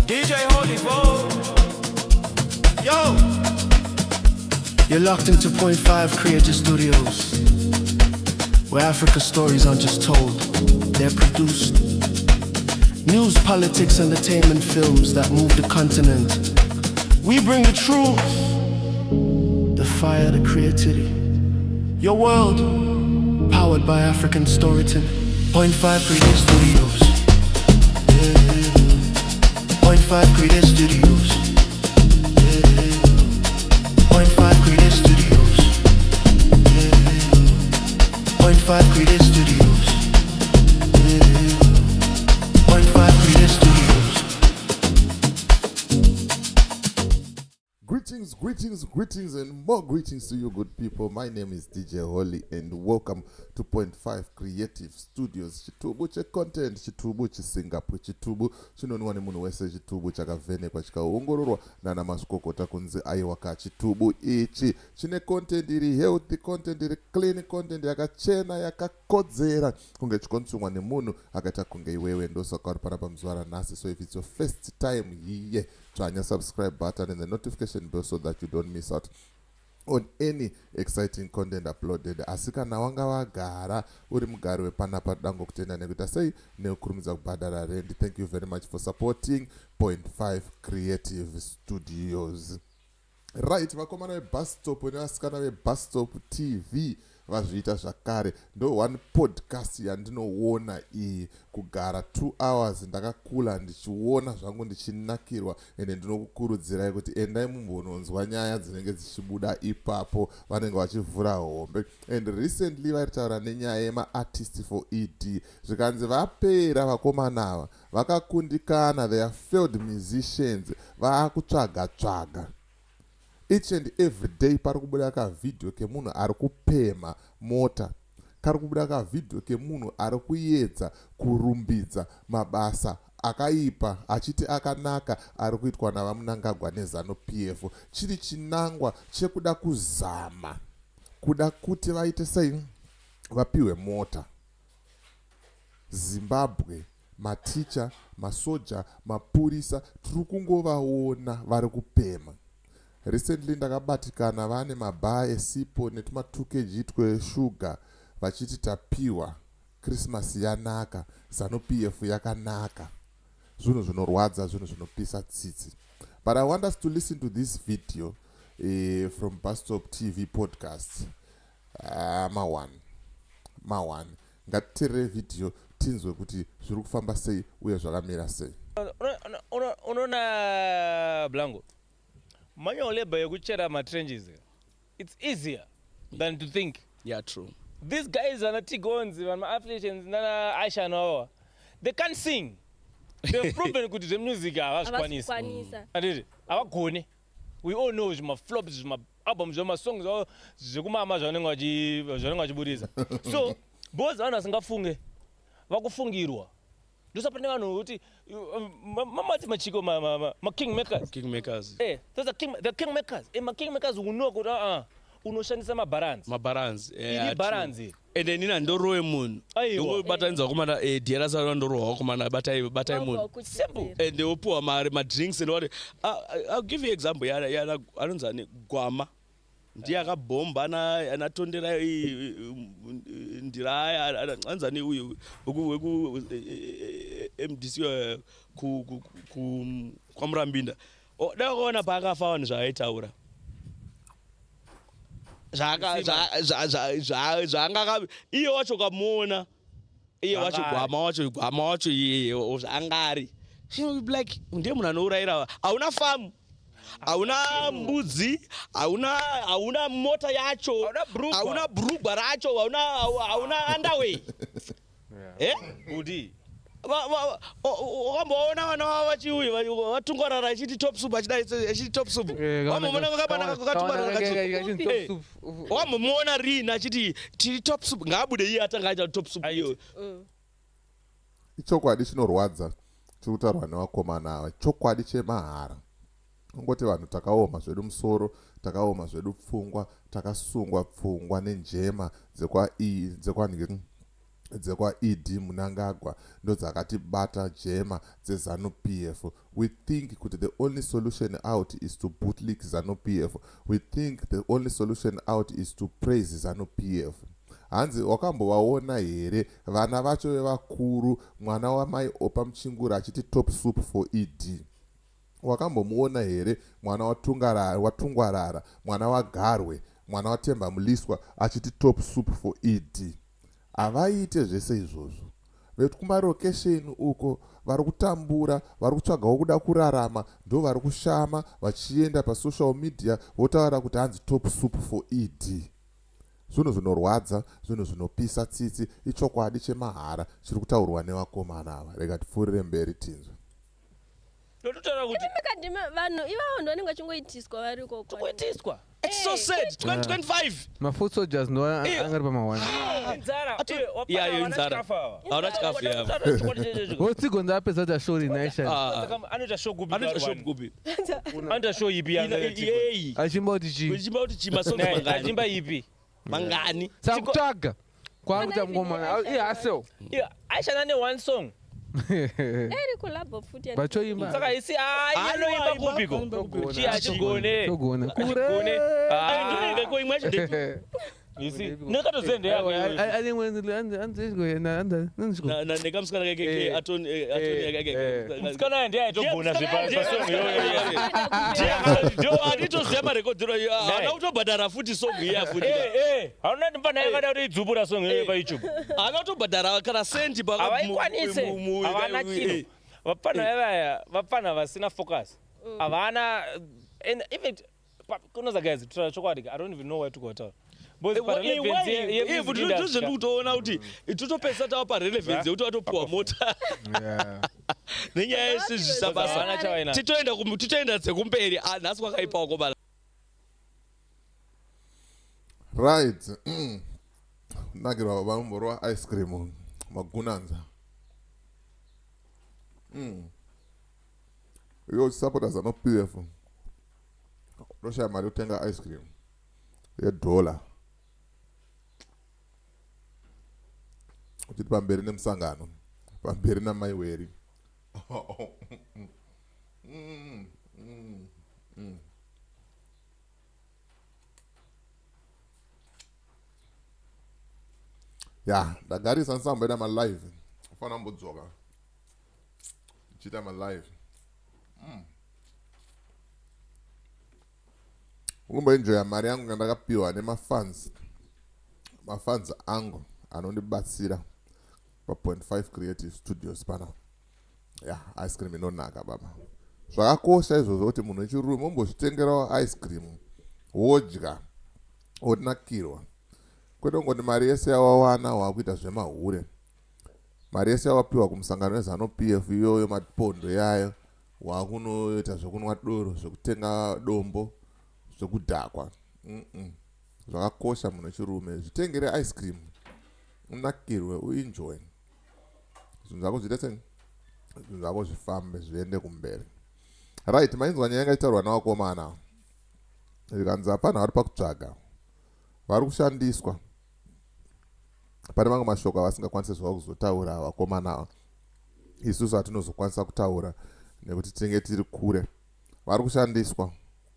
DJ Holy Bo. Yo! You're locked into Point 5 Creative Studios, where Africa stories aren't just told, they're produced. News, politics, entertainment films that move the continent. We bring the truth, the fire, the creativity. Your world, powered by African storytelling. Point 5 Creative Studios. Yeah. Point 5 Creative Studios. Yeah. Point 5 Creative Studios. Yeah. Point 5 Creative Studios. Yeah. Point 5 Creative Studios. Greetings, greetings, greetings, and more greetings to you, good people. My name is DJ Holly, and welcome to Point 5 Creative Studios. Chitubu checontent, chitubu chisingapwe, chitubu chinonwa nemunhu wese, chitubu chakavhenekwa chikaongororwa nana mazvikokota kunzi aiwa ka chitubu ichi chine content iri healthy, content iri clean, content yakachena, yakakodzera kunge chikonsumwa nemunhu akaita kunge iwewe. Ndosaka uri panapa muzuva ranhasi. So if it's your first time here, dzvanya subscribe button and the notification bell so that you don't miss out on any exciting content uploaded. Asi kana wanga wagara uri mugari wepanapa, dangokutenda nekuita sei, nekukurumidza kubhadhara rent. Thank you very much for supporting Point 5 Creative Studios. Right, vakomana veBus Stop nevasikana veBus Stop TV vazviita zvakare. Ndo one podcast yandinoona iyi, kugara 2 hours ndakakula ndichiona zvangu, ndichinakirwa. Ende ndinokukurudzirai kuti endai mumbononzwa nyaya dzinenge dzichibuda ipapo. Vanenge vachivhura hombe, and recently vaitaura nenyaya yemaartist for ED, zvikanzi vapera vakomana ava, vakakundikana. They are failed musicians, vaakutsvaga tsvaga. Each and every day pari kubuda kavhidhiyo kemunhu ari kupema mota, kari kubuda kavhidhiyo kemunhu ari kuedza kurumbidza mabasa akaipa achiti akanaka ari kuitwa navaMnangagwa neZANU PF, chiri chinangwa chekuda kuzama kuda kuti vaite sei, vapiwe mota. Zimbabwe, maticha, masoja, mapurisa, tiri kungovaona vari kupema. Recently ndakabatikana vane mabhaa esipo netuma 2 kg tweshuga vachiti tapiwa, Christmas yanaka, ZANU PF yakanaka. Zvinhu zvinorwadza, zvinhu zvinopisa tsitsi. But I want us to listen to this video from Bustop TV podcast. Ma1 ma1, ngatiteerere vhidhiyo tinzwe kuti zviri kufamba sei uye zvakamira sei. Unoona blango, manual labor yekuchera matrenches, it's easier than to think. Yeah, true. These guys, vana Tigonzi, vana maaffiliations nana Aishano ava, they can't sing. They've proven kuti zvemusic havazvikwanisi. Havazvikwanisa. Anditi havagoni? We all know zvimaflops, zvimaalbum, zvemasongs zvavo zvekumama zvavanenge vachibudisa. So because vanhu vasingafunge vakufungirwa, ndosapane vanhu kuti mamati machiko making makers. King makers. Those are king, the king makers. Ma-king makers uno kuti unoshandisa mabharanzi. Mabharanzi. Iri bharanzi. Ende inini handorowe munhu. Aiwa. Ndongobatanidza vakomana, dhiyarasa ndorohwa vakomana, batai batai munhu. Simple. Ende wopiwa mari, madrinks and what. I'll give you example yana anonzi ani, Gwama, ndiye akabhomba anatondera Ndiraya, anonzi ani uyu weku MDC kwaMurambinda. Dai wakaona paakafa vanhu zvaaitaura, zvaanga iye wacho kamuona iye wacho. Zvanga ari. Gwama wacho, Gwama wacho iyeye zvaanga ari, like ndiye munhu anourayira. Hauna famu, hauna mbudzi, hauna mota yacho. Hauna brugwa. Hauna brugwa racho, hauna underwear. Kuti Wakamboona vana vavo vachiuya vatungwarara achiti top soup, achidai achiti top soup? Wambomuona kabatungwarara? Wambomuona rini achiti tiri top soup? Ngaabude iye atanga aita top soup iyo. Ichokwadi chinorwadza chiri kutaurwa nevakomana ava, chokwadi chemahara. Kungoti vanhu takaoma zvedu musoro, takaoma zvedu pfungwa, takasungwa pfungwa nenjema dzekwanhi. dzekwaED Mnangagwa ndodzakatibata jema dzeZanu PF. We think kuti the only solution out is to bootlick Zanu PF. We think the only solution out is to praise Zanu PF. Hanzi wakambovaona here vana vacho vevakuru, mwana wamai Opa Muchinguri achiti top soup for ED? Wakambomuona here mwana waTungwarara, mwana waGarwe, mwana waTemba Muliswa achiti top soup for ED? Havaite zvese izvozvo. Vekumarokesheni uko vari kutambura, vari kutsvagawo kuda kurarama, ndo vari kushama vachienda pasocial media votaura kuti hanzi top soup for ED. Zvinhu zvinorwadza, zvinhu zvinopisa tsitsi, ichokwadi chemahara chiri kutaurwa nevakomana ava. Rega tipfuurire mberi tinzwe. Ndototaura kuti Mikadima vanhu ivavo ndo vanenge vachingoitiswa vari ikoko. Kuitiswa. It's so sad. 2025. Mafoot soldiers ndo angari pamahwani. Inzara. Yeah, iyo inzara. Hauna chikafu, yeah. Votsigonza apedza kuti ashori naisha. Ah, Anoita show kupi? Anoita shop kupi? Anoita show ipi? Yeyi. Achimba kuti chii? Uchimba kuti chima songs Naye, mangani? achimba ipi? Mangani? Sakutsvaga kwakuita mngomana iye aseo. Iye, aishanda ne one song. Iri collabo futi. Vachoimba. Saka isi anoimba kupiko? Chi achigone. Togona. Achigone. Ai, ndinoika ko imwe yacho You see, ndakatozende yako. Nekamusikana kake atoni atoni. Musikana ndiye aitogona zvepasong iyoyo. Ndio anditoziva marekodhero haana kutobhadhara futi song iya futi. Hauna ndimba yakada kuti idzupura song iyoyo paYouTube. Haana kutobhadhara kana sendi. Havaikwanise, havana chino. Vapfana vavaya, vapfana vasina focus, havana. And even kunoza guys, kutaura chokwadi, I don't even know where to go taura. Ndozvendikutoona kuti totopedzisa tava parelevance yekuti vatopuwa mota nenyaya yesizvisabasa. Havana chavaina. Titoenda dzekumberi. Ah, nhasi kwakaipawo komana. Right. Nakirwa vamborwa ice cream magunanza. Iwe uchisapota ZANU PF, unoshaya mari yekutenga ice cream yedhola, uchiti pamberi nemusangano, pamberi namaiweri. Ya, ndagarisa ndisamboita malive, ufanira kumbodzoka ndichiita malive. Ukumboenjoya mari yangu yandakapiwa nemafans, mafans angu anondibatsira pa.5 Creative Studios pana. Ya, ice cream inonaka baba. Zvakakosha izvozvo kuti munhu wechirume umbozvitengerawo ice cream, wodya, wonakirwa, kwete kungoti mari yese yawawana waakuita zvemahure. Mari yese yawapiwa kumusangano weZANU PF iyoyo, mapondo yayo, waakunoita zvekunwa doro, zvekutenga dombo, zvekudhakwa. Zvakakosha munhu wechirume zvitengere ice cream, unakirwe, uenjoy zvinhu zvako, zviite sei, zvinhu zvako zvifambe, zviende kumberi. Right, mainzwa nyaya yanga ichitaurwa navakomana, zvikanzi hapana vari pakutsvaga, vari kushandiswa. Pane mamwe mashoko avasingakwanisi zvavo kuzotaura vakomana ava, isusu hatinozokwanisa kutaura nekuti tinenge tiri kure. Vari kushandiswa,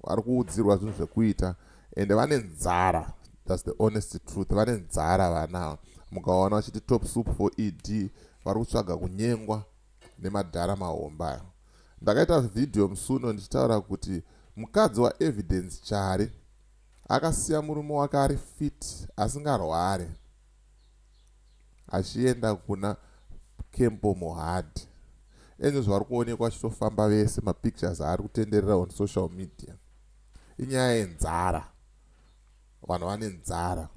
vari kuudzirwa zvinhu zvekuita, ende vane nzara. That's the honest truth. Vane nzara vana ava. Mukaona vachiti top soup for ED, vari kutsvaga kunyengwa nemadhara mahomba aya. Ndakaita vhidhiyo musuno ndichitaura kuti mukadzi waEvidence Chari akasiya murume wake ari fit, asingarware, achienda kuna Kembo Mohadi. Ende zvari kuonekwa achitofamba vese, mapictures aari kutenderera on social media. Inyaya yenzara, vanhu vane nzara.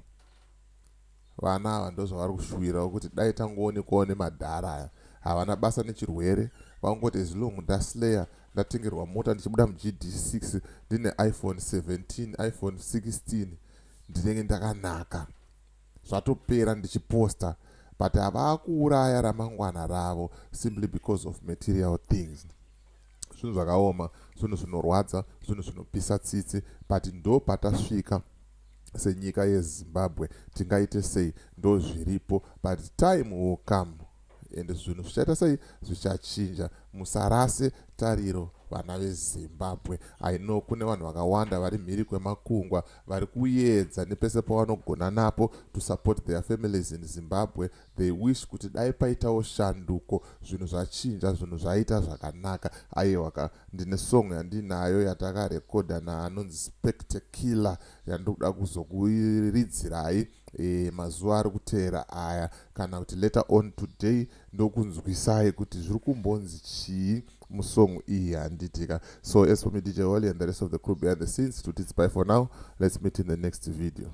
Vana ava ndo zvavari kushuwirawo kuti dai tangoonekwawo nemadhara aya. Havana basa nechirwere, vangoti as long ndaslayer, ndatengerwa mota, ndichibuda muGD6 ndine iPhone 17, iPhone 16, ndinenge ndakanaka, zvatopera, ndichiposta. But havaa kuuraya ramangwana ravo simply because of material things. Zvinhu zvakaoma, zvinhu zvinorwadza, zvinhu zvinopisa tsitsi, but ndo patasvika. Senyika yeZimbabwe tingaite sei? Ndozviripo, but time will come and zvinhu zvichaita sei? Zvichachinja. Musarase tariro, vana veZimbabwe. I know kune vanhu vakawanda vari mhiri kwemakungwa vari kuedza nepese pavanogona napo to support their families in Zimbabwe. They wish kuti dai paitawo shanduko, zvinhu zvachinja, zvinhu zvaita zvakanaka. Aiwa ka, ndine song yandinayo yatakarekodha naanonzi Spectacular yandinoda kuzokuridzirai mazuva ari kuteera aya, kana kuti later on today, ndokunzwisai kuti zviri kumbonzi chii musong iyi, handitika? So as for me, DJ Holly, and the rest of the crew behind the scenes, to it's bye for now. Let's meet in the next video.